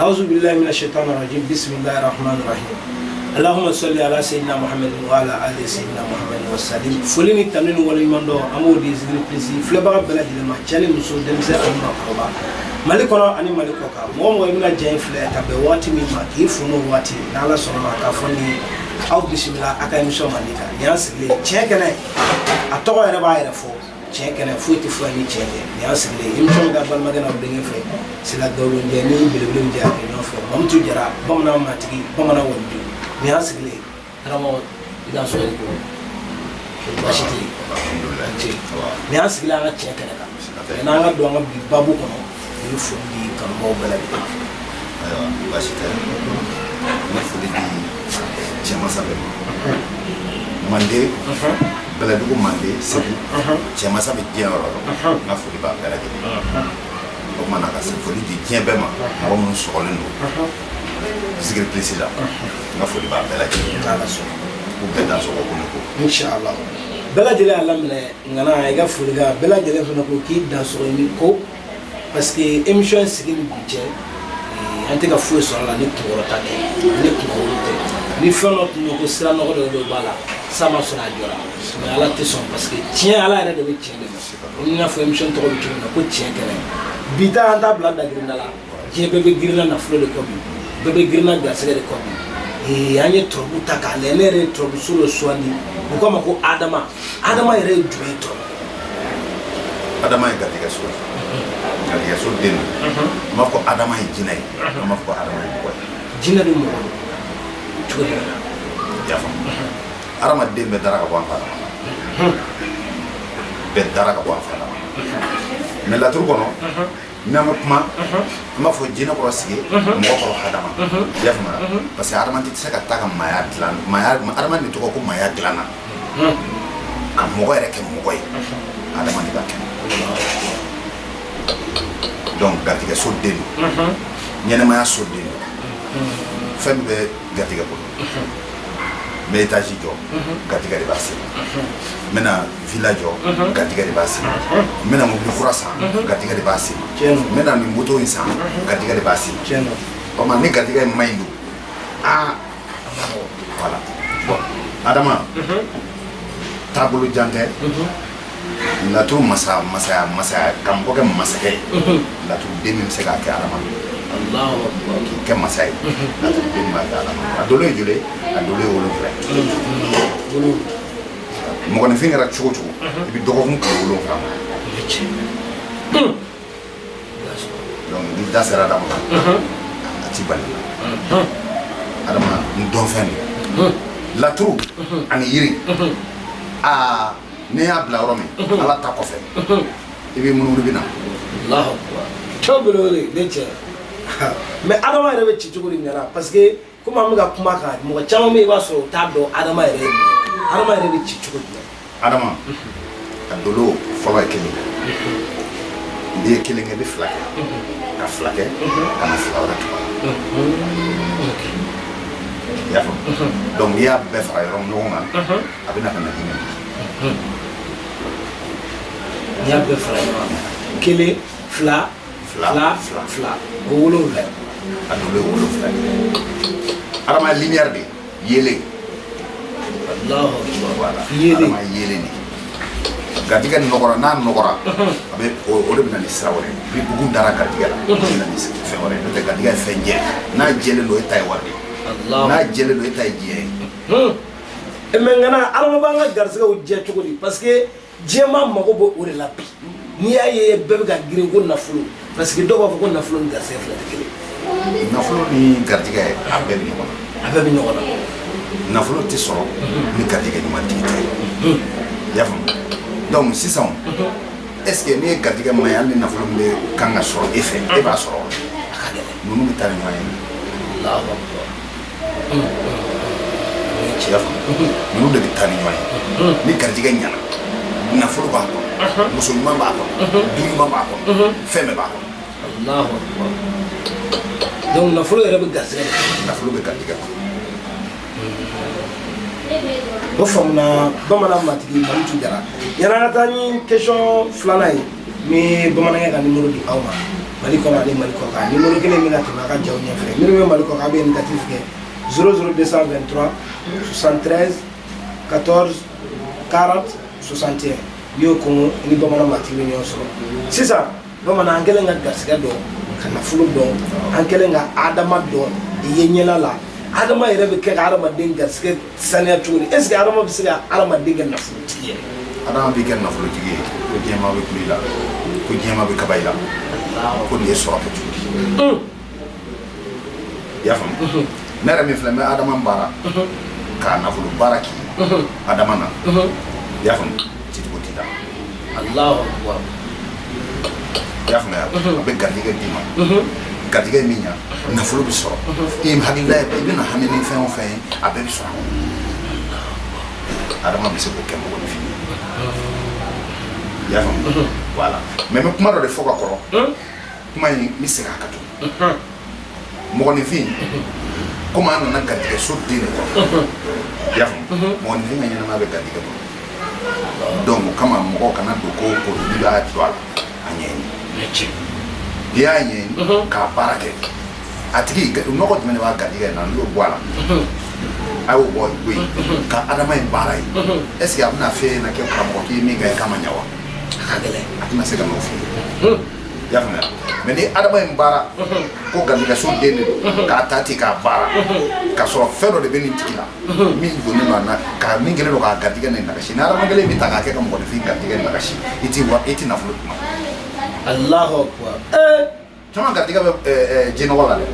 Auzu billahi mina shaitani rajim. Bismillahir rahmanir rahim. Allahumma salli ala sayyidina Muhammadin wa ala ali sayyidina Muhammadin wa sallim. Foli ni tanu ni waleɲuman dɔn, an b'o di Zikiri Plus filɛbaga bɛɛ lajɛlen ma, cɛ ni muso, denmisɛn ani maakɔrɔba, Mali kɔnɔ ani Mali kɔ kan. Mɔgɔ mɔgɔ i bɛna ja in filɛ ka bɛn waati min ma, k'i fo n'o waati, n'Ala sɔnna ma, k'a fɔ ni aw bisimila a ka émission Mandi kan. Nin y'an sigilen tiɲɛ kɛnɛ, a tɔgɔ yɛrɛ b'a yɛrɛ fɔ, tiɲɛ kɛnɛ, foyi tɛ fɔ ni tiɲɛ tɛ. Nin y'an sigilen émission min ka balimakɛ n'aw denkɛ fɛ, Sila Gawulojɛ ni belebele min jɛ a kɛ ɲɔgɔn fɛ, Mamutu Jara, bamanan matigi, bamanan waliju. Nin y'an sigilen. Karamɔgɔ, i ka sɔrɔ i ko baasi tɛ yen? Nin y'an sigilen an ka tiɲɛ kɛnɛ kan. N'an ka don an ka bi babu kɔnɔ, n bɛ foli di kanubaw bɛɛ lajɛlen. Ayiwa, baasi tɛ. N bɛ foli di cɛmasa bɛɛ ma, Mande, Bɛlɛdugu, Mande, Segu, cɛmasa bɛ diɲɛ yɔrɔ yɔrɔ, n ka foli b'a bɛɛ lajɛlen. O tuma na ka se foli di diɲɛ bɛɛ ma, mɔgɔ minnu sɔgɔlen don Zikiri Plus la, n ka foli b'a bɛɛ lajɛlen. N'Ala sɔnna. K'u bɛɛ dansɔgɔ ko ne ko. Inshallah, bɛɛ lajɛlen y'a laminɛ. Ŋana, i ka foli kan, bɛɛ lajɛlen fana ko k'i dansɔgɔ ni ko, parce que émission sigi ni bi cɛ, an tɛ ka foyi sɔrɔ a la ni kunkɔrɔta tɛ, ni kunkɔrɔ tɛ, ni fɛn dɔ tun don ko sira nɔgɔ dɔ de b'a la, sa ma sɔrɔ a jɔra. Mais Ala tɛ sɔn, parce que tiɲɛ, Ala yɛrɛ de bɛ tiɲɛ dɛmɛ. I n'a fɔ émission tɔgɔ bɛ cogo min na, ko tiɲɛ kɛnɛ. Bi ta, an t'a bila dagirinda la. Diɲɛ bɛɛ bɛ girinna nafolo de kɔ bi, bɛɛ bɛ girinna garisɛgɛ de kɔ bi. An ye turabu ta k'a lajɛ. Ne yɛrɛ ye turabu so dɔ sugandi, u k'a ma ko Adama. Adama yɛrɛ ye jumɛn ye turabu? Adama ye garijɛgɛ so ye, garijɛgɛ so den don. An b'a fɔ ko Adama ye jinɛ ye, an b'a fɔ ko Adama ye mɔgɔ ye. Jinɛ ni mɔgɔ don cogo jumɛn na? I y'a faamu? Hadamaden bɛɛ dara ka bɔ an fa dama na, bɛɛ dara ka bɔ an fa dama. Mais laturu kɔnɔ, n'an bɛ kuma, an b'a fɔ jinɛ kɔrɔ sigi, mɔgɔ kɔrɔ hadama. I y'a faamuya? Parce que hadamaden tɛ se ka taa ka maaya dilan, maaya, hadamaden de tɔgɔ ko maaya dilanna, ka mɔgɔ yɛrɛ kɛ mɔgɔ ye, hadamaden de b'a kɛ. Donc garijɛgɛ so den don, ɲɛnɛmaya so den don. Fɛn min bɛ garijɛgɛ bolo, n bɛ étage jɔ, garijɛgɛ de b'a sen. N bɛna villa jɔ, garijɛgɛ de b'a sen. N bɛna mobili kura san, garijɛgɛ de b'a sen. Tiɲɛ don. N bɛna nin moto in san, garijɛgɛ de b'a sen. Tiɲɛ don. O tuma ni garijɛgɛ in ma ɲi don, aa, voilà. Bon, Adama taabolo jan tɛ. Laturu masa, masaya, masaya ka mɔgɔ kɛ masakɛ ye, laturu den min bɛ se k'a kɛ, Adama. Allahu akbar. K'i kɛ masa ye, laturu den min b'a kɛ, Adama. A dolo ye joli ye? A dolo ye 7 ye. Wolonwula. Mɔgɔninfin kɛra cogo o cogo, i bɛ dɔgɔkun tile 7 ma. Tiɲɛ. Donc ni da sera Adama ma, a ti bali la. Adama n dɔnfɛn de laturu ani yiri. Aa, n'i y'a bila yɔrɔ min, Ala ta kɔfɛ, i bɛ munumunu bɛ na. Allahu akbar, cɛw belebele ne cɛ. Mais Adama yɛrɛ bɛ ci cogo di ɲana? Parce que komi an bɛ ka kuma kan, mɔgɔ caman bɛ yen, i b'a sɔrɔ u t'a dɔn Adama yɛrɛ ye mun ye. Adama yɛrɛ bɛ ci cogo jumɛn? Adama a dolo fɔlɔ ye kelen ye. N'i ye kelen kɛ, i bɛ fila kɛ, ka fila kɛ, ka na fila wɛrɛ tugun. I y'a faamu? Donc n'i y'a bɛɛ fara yɔrɔ ɲɔgɔn kan, a bɛ na ka na jumɛn di? N'i y'a bɛɛ fara ɲɔgɔn kan, kelen, fila, fila, fila, fila, fila, o 7. A dolo ye 7 ye. Adama ye lumière de ye, yeelen. Allahu akbar. Voilà. Yeelen. Adama ye yeelen de ye. Garijɛgɛ nɔgɔra, n'a nɔgɔra, a bɛ o de bɛ na ni sira wɛrɛ ye. Ni bugun dara garijɛgɛ la, o bɛ na ni fɛn wɛrɛ ye. N'o tɛ, garijɛgɛ ye fɛn jɛ, n'a jɛlen don, e ta ye wari de ye. Allahu. N'a jɛlen don, e ta ye diɲɛ ye. Mais ŋana, Adama b'an ka garisɛgɛw jɛ cogo di? Parce que diɲɛmaa mago bɛ o de la bi. N'i y'a ye bɛɛ bɛ ka girin ko nafolo, parce que dɔw b'a fɔ ko nafolo ni garisɛgɛ fila tɛ kelen. Nafolo ni garijɛgɛ, a bɛɛ bɛ ɲɔgɔn na. A bɛɛ bɛ ɲɔgɔn na. Nafolo tɛ sɔrɔ ni garijɛgɛ ɲuman tigi tɛ. I y'a faamu? Donc sisan, est ce que n'i ye garijɛgɛ ma ye, hali ni nafolo min bɛ kan ka sɔrɔ e fɛ, e b'a sɔrɔ wa? A ka gɛlɛn. Ninnu bɛ taa ni ɲɔgɔn ye. Allahu akbar. I y'a faamu? Ninnu de bɛ taa ni ɲɔgɔn ye. Ni garijɛgɛ ɲɛna, nafolo b'a kɔnɔ, muso ɲuman b'a kɔnɔ, du ɲuman b'a kɔnɔ, fɛn bɛɛ b'a kɔnɔ. Allahu akbar. Donc nafolo yɛrɛ bɛ garisɛgɛ de kɔnɔ. Nafolo bɛ garijɛgɛ kɔnɔ. O faamuna, bamanan matigi Mamutu Jara. Yan'an ka taa ni question filanan ye, n bɛ bamanankɛ ka numéro di aw ma. Mali kɔnɔ ani Mali kɔkan. Numéro kelen bɛna tɛmɛ a ka jaw ɲɛfɛ. Minnu bɛ Mali kɔkan, a bɛ indicatif kɛ 00223 73 14 40 61. N'i y'o kɔngɔ, i ni Bamanan Matigi bɛ ɲɔgɔn sɔrɔ. Sisan Bamanan, an kɛlen ka garisɛgɛ dɔn, ka nafolo dɔn, an kɛlen ka adama dɔn i ye ɲɛna la. Adama yɛrɛ bɛ kɛ ka adamaden garisɛgɛ saniya cogo di? Est ce que adama bɛ se ka adamaden kɛ nafolotigi yɛrɛ? Adama b'i kɛ nafolotigi ye, ko diɲɛma bɛ kuli la, ko diɲɛma bɛ kaba i la, ko nin ye sɔrɔ kɛ cogo di? I y'a faamu? Ne yɛrɛ min filɛ, n bɛ adama baara k'a nafolo baara k'i ye adama na. I y'a faamu? Cicogo t'i la. Allahu akbar. I y'a faamuya? A bɛ garijɛgɛ d'i ma, garijɛgɛ ye min ɲa, nafolo bɛ sɔrɔ. I hakilila ye, i bɛna hami ni fɛn o fɛn ye, a bɛɛ bɛ sɔrɔ. Adama bɛ se k'o kɛ mɔgɔninfin ye. I y'a faamu? Voilà. Mais n bɛ kuma dɔ de fɔ ka kɔrɔ. Kuma in, n bɛ segin a kan tuguni. Mɔgɔninfin, komi an nana garijɛgɛ so den de kɔnɔ, i y'a faamu, mɔgɔninfin ka ɲɛnamaya bɛ garijɛgɛ bolo. Donc o kama, mɔgɔw kana don ko o ko n'i b'a don a la, a ɲɛɲini. N'i y'a ɲɛɲini k'a baara kɛ, a tigi nɔgɔ jumɛn de b'a garijɛgɛ in na, n'i y'o bɔ a la, a y'o bɔ yen ka adama in baara ye, est ce que a bɛna f'e ɲɛna kɛ karamɔgɔ k'i ye min kɛ k'a ma ɲɛ wa? A ka gɛlɛn. A tɛna se ka n'o f'i ye. I y'a faamuya? Mais ni adama in baara ko garijɛgɛ so den de don, k'a ta ten k'a baara, k'a sɔrɔ fɛn dɔ de bɛ nin tigi la min donnen don a na, ka min kɛlen don k'a garijɛgɛ nin nagasi, ni adama kelen bɛ ta k'a kɛ ka mɔgɔninfin garijɛgɛ nagasi, i ti wa, i ti nafolo d'u ma. Allahu akbar. Caman garijɛgɛ bɛ jinɔgɔ la dɛ.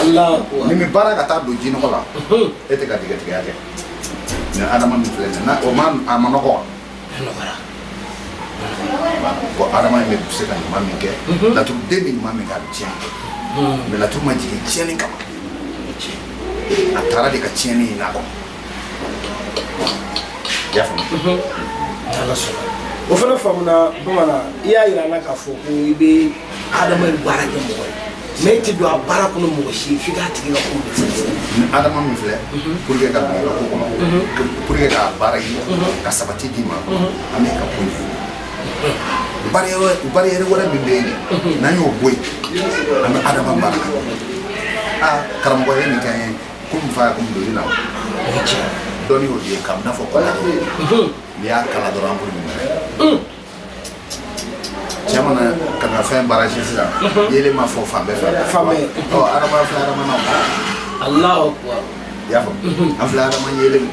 Allahu akbar. Ni min baara ka taa don jinɔgɔ la, e tɛ garijɛgɛtigiya kɛ. Mais adama min filɛ nin ye, n'a o ma, a ma nɔgɔ wa? A nɔgɔra. Bon, adama in bɛ se ka ɲuman min kɛ, laturuden bɛ ɲuman min kɛ, a bɛ tiɲɛni kɛ. Mais laturu ma jigin tiɲɛni kama, a taara de ka tiɲɛni ɲini a kɔnɔ. I y'a faamu? Ala sɔnna, o fana faamuna. Bamanan, i y'a yira an na k'a fɔ ko i bɛ adama in baara kɛ mɔgɔ ye, mais e tɛ don a baara kɔnɔ mɔgɔ si f'i k'a tigi ka ko de sɛgɛsɛgɛ. Ni adama min filɛ, pour que ka don i ka ko kɔnɔ, pour que k'a baara ye ka sabati d'i ma, an bɛ ka ko ɲɛɲini. Barrière wɛrɛ min bɛ yen, n'an y'o bɔ yen, an bɛ adama baara. Aa, karamɔgɔ ye nin kɛ n ye komi fa komi doni la. O ye tiɲɛ. Dɔnni y'o de ye, k'a n'a fɔ kɔlɔn n'i y'a kala dɔrɔn, an bolo bɛ minɛ. Cɛ mana ka na fɛn baara sisan, yelen ma fɔ fan bɛɛ fɛ. Fan bɛɛ. Ɔ, adama filɛ, adama na. Allahu akbar. I y'a faamu? An filɛ adama yelen.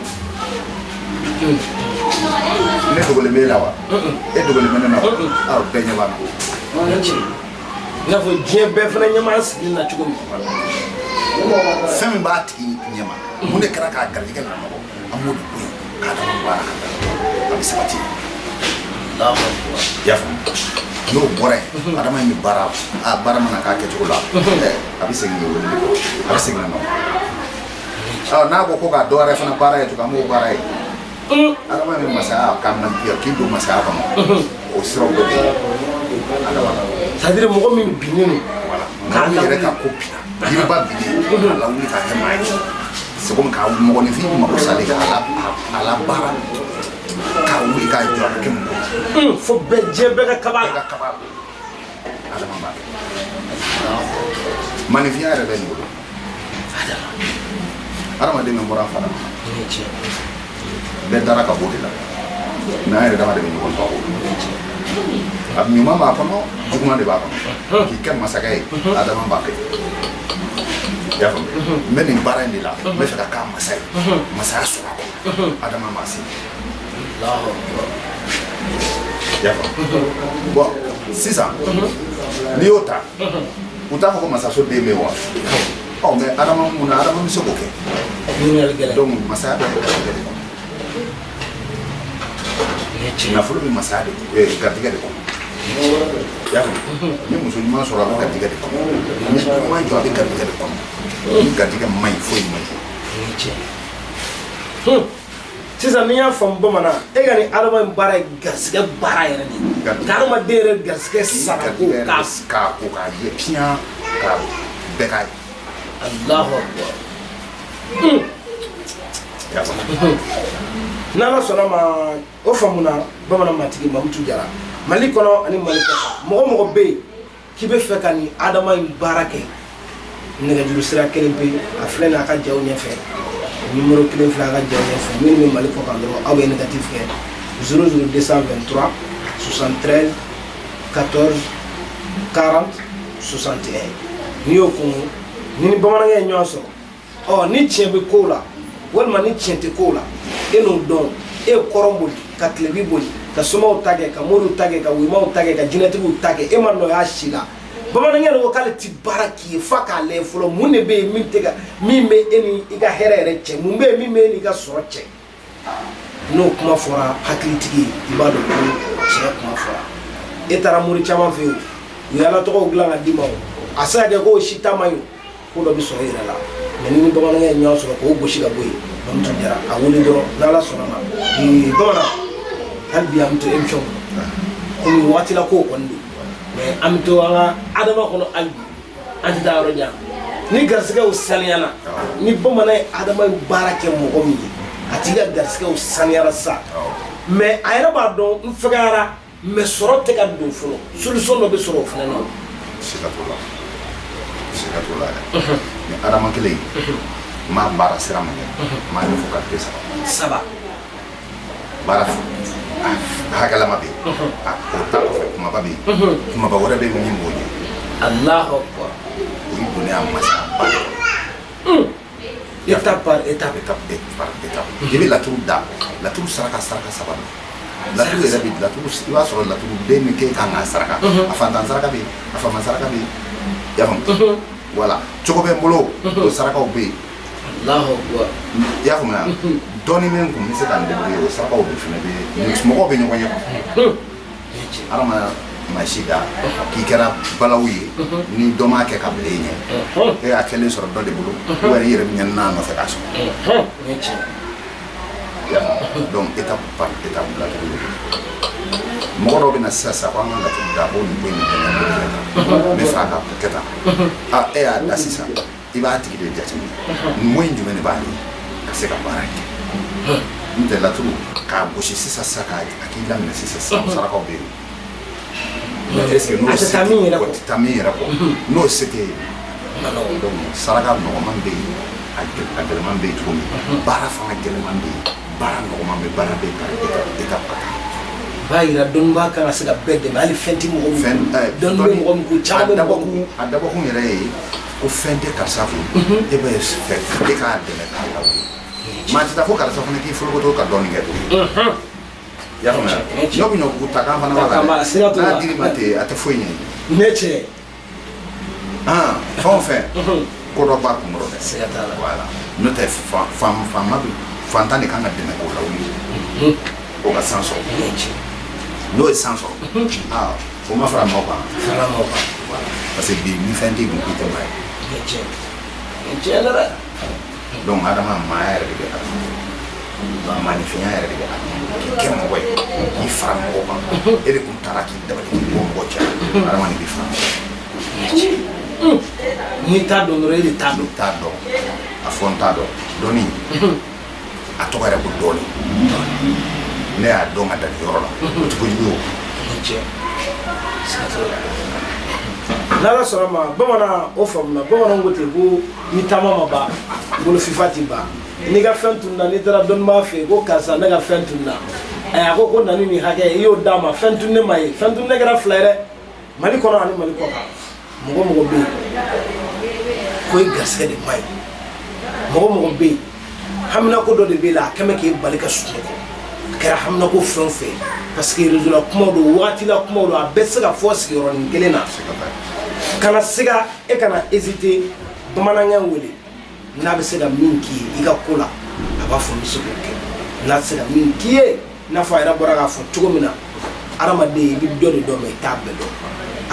Ne dogolen bɛ e la wa? E dogolen bɛ ne na wa? Awɔ, bɛɛ ɲɛ b'an na. O ye tiɲɛ. I n'a fɔ diɲɛ bɛɛ fana ɲɛ b'an sigili na cogo min. Fɛn min b'a tigi ɲɛma, mun de kɛra k'a garijɛgɛ lanɔgɔ, an b'o de bɔ yen k'a dama baara ka taa, a bɛ sabati. Allahu akbar. I y'a faamu? N'o bɔra yen, adama in bɛ baara, a baara mana k'a kɛcogo la, a bɛ segin k'i wele, a bɛ segin ka na. Ɔ, n'a ko k'a dɔ wɛrɛ fana baara ye tugun, an b'o baara ye. Adama bɛ masaya k'a man k'i don masaya kɔnɔ, o siraw bɛɛ bɛ yen adama la. C'est à dire mɔgɔ min binnen don. Voilà, mɔgɔ min yɛrɛ ka ko binna, yiriba binnen, a lawuli k'a kɛ maa ye. C'est comme k'a mɔgɔninfin mako salen, k'a la a la baara k'a wuli k'a jɔ, a ka kɛ mɔgɔ ye. Fo bɛɛ, diɲɛ bɛɛ ka kaba. Bɛɛ ka kaba la. Adama b'a kɛ. Maninfinya yɛrɛ bɛ nin bolo. Adama. Adamaden min bɔra a fa la, O ye tiɲɛ. bɛɛ dara ka bɔ o de la. Mais an yɛrɛ dama de bɛ ɲɔgɔn tɔgɔ. A ɲuman b'a kɔnɔ, juguman de b'a kɔnɔ. K'i kɛ masakɛ ye, adama b'a kɛ. I y'a faamu? N bɛ nin baara in de la, n bɛ fɛ ka k'a masa ye, masaya sɔrɔ a kɔnɔ, adama m'a se. Allahu akbar. I y'a faamu? Bon, sisan n'i y'o ta, u t'a fɔ ko masaso den bɛ yen wa? Ɔ, mais adama mun na, adama bɛ se k'o kɛ. Ɲininkali gɛlɛn. Donc masaya bɛ garijɛgɛ de kɔnɔ. O ye tiɲɛ. Nafolo bɛ masaya de garijɛgɛ de kɔnɔ. I y'a faamu? Ni muso ɲuman sɔrɔ, a bɛ garijɛgɛ de kɔnɔ. Ni ɲuman jɔ, a bɛ garijɛgɛ de kɔnɔ. Ni garijɛgɛ man ɲi, foyi man ɲi. O ye tiɲɛ. Sisan n'i y'a faamu, bamanan, e ka nin adama in baara ye garisɛgɛ baara yɛrɛ de ye. Garijɛgɛ. Ka adamaden yɛrɛ garisɛgɛ sara ko garijɛgɛ k'a yɛrɛ k'a ko k'a jɛ piyan, k'a bɛɛ k'a ye. Allahu akbar. I y'a faamu? N'ala sɔnna ma, o faamuna. Bamanan Matigi Mamutu Jara, Mali kɔnɔ ani Mali kɔkan, mɔgɔ mɔgɔ bɛ yen. k'i bɛ fɛ ka nin adama in baara kɛ, nɛgɛjuru sira kelen pe a filɛ nin, a ka jaw ɲɛfɛ, numéro kelen filɛ a ka jaw ɲɛfɛ. Minnu bɛ Mali kɔ kan dɔrɔn, aw bɛ indicatif kɛ 00 223 73 14 40 61. N'i y'o kun ni bamanankɛ ye ɲɔgɔn sɔrɔ, ɔ ni tiɲɛ bɛ kow la walima ni tiɲɛ tɛ kow la, e n'o dɔn. E ye kɔrɔn boli ka tilebi boli, ka somaw ta kɛ, ka moriw ta kɛ, ka wemaw ta kɛ, ka jinɛtigiw ta kɛ, e ma nɔgɔya si la. Bamanankɛ de ko k'ale ti baara k'i ye f'a k'a lajɛ fɔlɔ, mun de bɛ yen min tɛ ka min bɛ e ni i ka hɛrɛ yɛrɛ cɛ, mun bɛ yen min bɛ e ni i ka sɔrɔ cɛ. N'o kuma fɔra hakilitigi ye, i b'a dɔn ko tiɲɛ kuma fɔra. E taara mori caman fɛ yen, u ye ala tɔgɔw dilan ka d'i ma, o a se ka kɛ k'o si ta man ɲi, ko dɔ bɛ sɔrɔ i yɛrɛ la. Mais ni bamanankɛ ye ɲɔgɔn sɔrɔ k'o gosi ka bɔ yen, Mamutu Jara a wele dɔrɔn, n'ala sɔnna ma. Bamanan, hali bi an bɛ to émission kɔnɔ, komi waati la kow kɔni don, mais an bɛ to an ka adama kɔnɔ hali bi, an tɛ taa yɔrɔ jan. Ni garisigɛw saniyana, ni bamanan ye adama ye baara kɛ mɔgɔ min ye, a tigi ka garisigɛw saniyara sa, mais a yɛrɛ b'a dɔn n fɛgɛyara, mais sɔrɔ tɛ ka don fɔlɔ, solution dɔ bɛ sɔrɔ o fana na. Siga t'o la, siga t'o la yɛrɛ. Ni adama kelen n m'a baara sira min kɛ, n m'a ɲɛfɔ qualité saba. Saba. Baara hakɛlama bɛ yen, o ta kɔfɛ kumaba bɛ yen, kumaba wɛrɛ bɛ yen min b'o ɲɛ. Allahu akbar. O y'i donnen a masa ba de kɔnɔ. Étape par étape. Étape par étape. I bɛ laturu da, laturu saraka, saraka saba don. Laturu yɛrɛ bɛ laturu, i b'a sɔrɔ laturu den min k'e kan k'a saraka, a fantan saraka bɛ yen, a faama saraka bɛ yen, i y'a faamu? Voilà, cogo bɛ n bolo, o sarakaw bɛ yen. Allahu akbar. I y'a faamuya? Dɔɔni bɛ n kun, n bɛ se ka n débrouiller, o sarakaw de fana bɛ yen, mɔgɔw bɛ ɲɔgɔn ye quoi. Adama maa si da k'i kɛra balawu ye, ni dɔ m'a kɛ ka bila e ɲɛ, e y'a kɛlen sɔrɔ dɔ de bolo, ou i yɛrɛ bɛ ɲɛ n'a nɔfɛ k'a sɔrɔ. I y'a faamu? Donc étape par étape laturu de don. Mɔgɔ dɔw bɛ na sisan sisan ko an ka laturu da, ko nin ko in bɛ kɛ tan, n bɛ fɛ a ka kɛ tan. A e y'a da sisan, i b'a tigi de jateminɛ, moyen jumɛn de b'ale ka se ka baara kɛ. N'o tɛ laturu k'a gosi sisan sisan, k'a k'i laminɛ sisan sisan, sarakaw bɛ yen, mais est ce que n'o A tɛ taa min yɛrɛ kɔ. O tɛ taa min yɛrɛ kɔ, n'o se tɛ yen. Donc saraka nɔgɔman bɛ yen, a gɛlɛman bɛ yen cogo min, baara fana gɛlɛman bɛ yen, baara nɔgɔman bɛ, baara bɛ par étape étape ka taa. B'a yira dɔnnibaa kan ka se ka bɛɛ dɛmɛ, hali fɛn tɛ mɔgɔ min fɛn kun, dɔnni bɛ mɔgɔ min kun, caman bɛ mɔgɔ min kun. A dabɔkun yɛrɛ ye ko fɛn tɛ karisa kun, e bɛ fɛ e k'a dɛmɛ k'a lawuli. Maa tɛ taa fo karisa fana k'i folokoto ka dɔɔnin kɛ koyi, i y'a faamuya? Ɲɔ bɛ ɲɔbugu ta kan fana Ta kan b'a la, siga t'o la. N'a dir'i ma ten, a tɛ foyi ɲɛ. Ne cɛ. Han, fɛn o fɛn, ko dɔ b'a kun kɔrɔ dɛ. Siga t'a la. Voilà, n'o tɛ faama bɛ fantan de kan ka dɛmɛ k'o lawuli, o ka san sɔrɔ. Ne cɛ. N'o ye san sɔrɔ, aa, o ma fara maaw kan. Fara maaw kan. Voilà, parce que bi ni fɛn t'i kun, i tɛ maa ye. Ne cɛ, ne cɛ dɛ. Donc adama maaya yɛrɛ de bɛ adama bolo, maaninfinya yɛrɛ de bɛ adama bolo, k'i kɛ mɔgɔ ye, k'i fara mɔgɔw kan. E de kun taara k'i dabali k'i bɔ mɔgɔ cɛ, adama de b'i fara mɔgɔ kan. N'i t'a dɔn dɔrɔn, e de t'a dɔn. N'i t'a dɔn, a fɔ n t'a dɔn. Dɔnni, a tɔgɔ yɛrɛ ko dɔɔni. Ne y'a dɔn ka dan nin yɔrɔ la, o tɛ kojugu ye o. Ne cɛ, siga t'o la. N'ala sɔnna ma, bamanan o faamuna. Bamananw ko ten ko ni taama ma ban, bolo fifa ti ban. N'i ka fɛn tununa, n'i taara dɔnnibaa fɛ yen ko karisa, ne ka fɛn tununa, ɛ, a ko ko na ni nin hakɛ ye, i y'o d'a ma, fɛn tununnen ma ye, fɛn tununnen kɛra fila ye dɛ, Mali kɔnɔ ani Mali kɔ kan. Mɔgɔ mɔgɔ bɛ yen ko i garisɛgɛ de ma ɲi, mɔgɔ mɔgɔ bɛ yen haminako dɔ de b'e la, a kɛmɛ k'e bali ka sunɔgɔ, a kɛra haminako fɛn o fɛn, parce que réseau la kumaw don, wagati la kumaw don, a bɛɛ tɛ se ka fɔ sigiyɔrɔnin kelen na. Kana siga, e kana hésiter, bamanankɛ wele. N'a bɛ se ka min k'i ye i ka ko la, a b'a fɔ n bɛ se k'o kɛ. N'a tɛ se ka min k'i ye, i n'a fɔ a yɛrɛ bɔra k'a fɔ cogo min na, hadamaden i bɛ dɔ de dɔn, mais i t'a bɛɛ dɔn.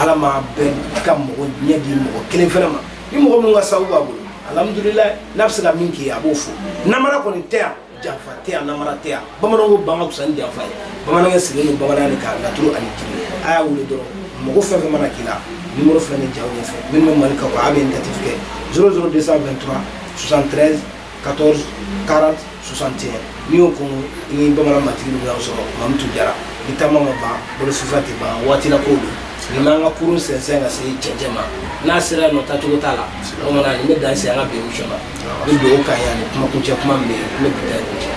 Ala ma bɛɛ ka mɔgɔ ɲɛ di mɔgɔ kelen fɛnɛ ma. Ni mɔgɔ minnu ka sababu b'a bolo, alhamdulilayi, n'a bɛ se ka min k'i ye, a b'o fɔ. Namara kɔni tɛ yan, janfa tɛ yan, namara tɛ yan. Bamananw ko ban ka fisa ni janfa ye. Bamanankɛ sigilen don bamananya de kan, laturu ani jiri. A y'a wele dɔrɔn, mɔgɔ fɛn fɛn mana k'i la, numéro filɛ nin jaw ɲɛfɛ. Minnu bɛ Mali kan, a bɛ indicatif kɛ 00 223 73 14 40 61. N'i y'o kɔnɔ, i ni bamanan matigi bɛ ɲɔgɔn sɔrɔ. Mamutu Jara, ni taama ma ban, bolo fifa tɛ ban, waati la kow don. Nin b'an ka kurun sɛnsɛn ka se cɛncɛn ma, n'a sera yen nɔ, taacogo t'a la. O kumana nin bɛ dan sigi an ka bi émission na. Ni dugawu k'an ye ani kumakuncɛ kuma min bɛ yen, an bɛ bi ta in kuncɛ.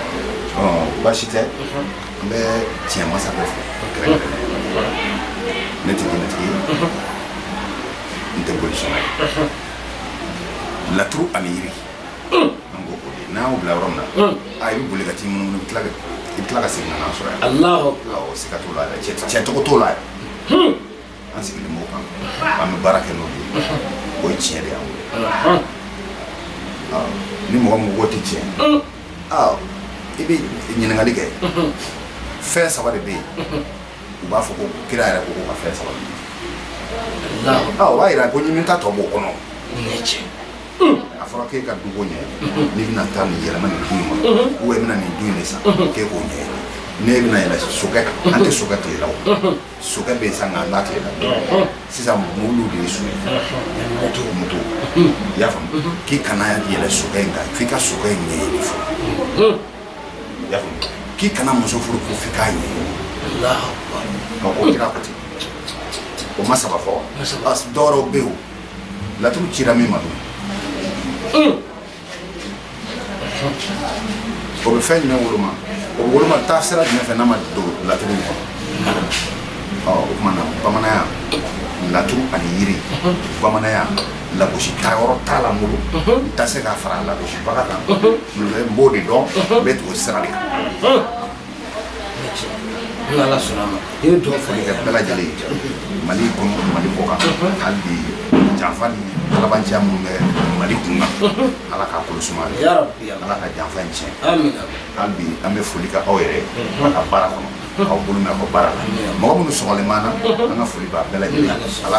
Baasi tɛ. An bɛ tiɲɛ masa bɛɛ fo kɛrɛnkɛrɛnnenya. Ne tɛ jinɛtigi ye, n tɛ bolisɔnna ye. Laturu ani yiri, an b'o o de n'an y'o bila yɔrɔ min na, a i bɛ boli ka t'i munumunu, i bɛ tila ka segin ka n'an sɔrɔ yan. Allahu akbar. Awɔ, siga t'o la yɛrɛ. Cɛ tɔgɔ t'o la yɛrɛ. An sigilen b'o kan, an bɛ baara kɛ n'o de ye. O ye tiɲɛ de y'an bolo. Awɔ, ni mɔgɔ min ko k'o tɛ tiɲɛ, awɔ, i bɛ ɲininkali kɛ. Fɛn saba de bɛ yen, u b'a fɔ ko kira yɛrɛ ko ka fɛn saba ɲini. Allahu. O b'a yira ko ɲimi ta tɔ b'o kɔnɔ. Nin ye tiɲɛ. A fɔra k'e ka duko ɲɛ, n'i bɛna taa nin yɛlɛma nin du in kɔnɔ, ou bien i bɛna nin du in de san, k'e k'o ɲɛɲini. N'e bɛna yɛlɛ sokɛ kan, an tɛ sokɛ tile la. O sokɛ bɛ yen sisan, nka an t'a tile la sisan. Mobiliw de ye so ye. Moto. Moto, i y'a faamu? K'i kana yɛlɛ sokɛ in kan f'i ka sokɛ in ɲɛɲini fɔlɔ, i y'a faamu? K'i kana muso furu ko f'i k'a ɲɛɲini. Allahu akbar. Ɔ, o kira ko ten, o ma saba fɔ wa? Ma saba. Ah, dɔwɛrɛw bɛ yen. O laturu cira min ma dun, o bɛ fɛn jumɛn woloma? O bɛ woloma taa sira jumɛn fɛ n'a ma don laturu in kɔnɔ? Ɔ, o tuma na, bamananya, laturu ani yiri, bamananya lagosi taayɔrɔ t'a la n bolo. N tɛ se k'a fara lagosibaga kan. N b'o de dɔn, n bɛ tugu sira de kan. Nin ye tiɲɛ. Ni Ala sɔnna a ma, i bɛ dugawu fɔ an Foli ye. kɛ bɛɛ lajɛlen ye, Mali kɔnɔ, Mali kɔ kan. Hali bi, janfa ni kalabanciya minnu bɛ Mali kun kan, Ala k'a kolo suma. Ya rabbi, ya. Ala ka janfa in tiɲɛ. Amin. Hali bi, an bɛ foli kɛ aw yɛrɛ a ka baara kɔnɔ, k'aw bolo mɛn aw ka baara la. Mɔgɔ minnu sɔgɔlen b'an na, an ka foli b'a bɛɛ lajɛlen. Ala.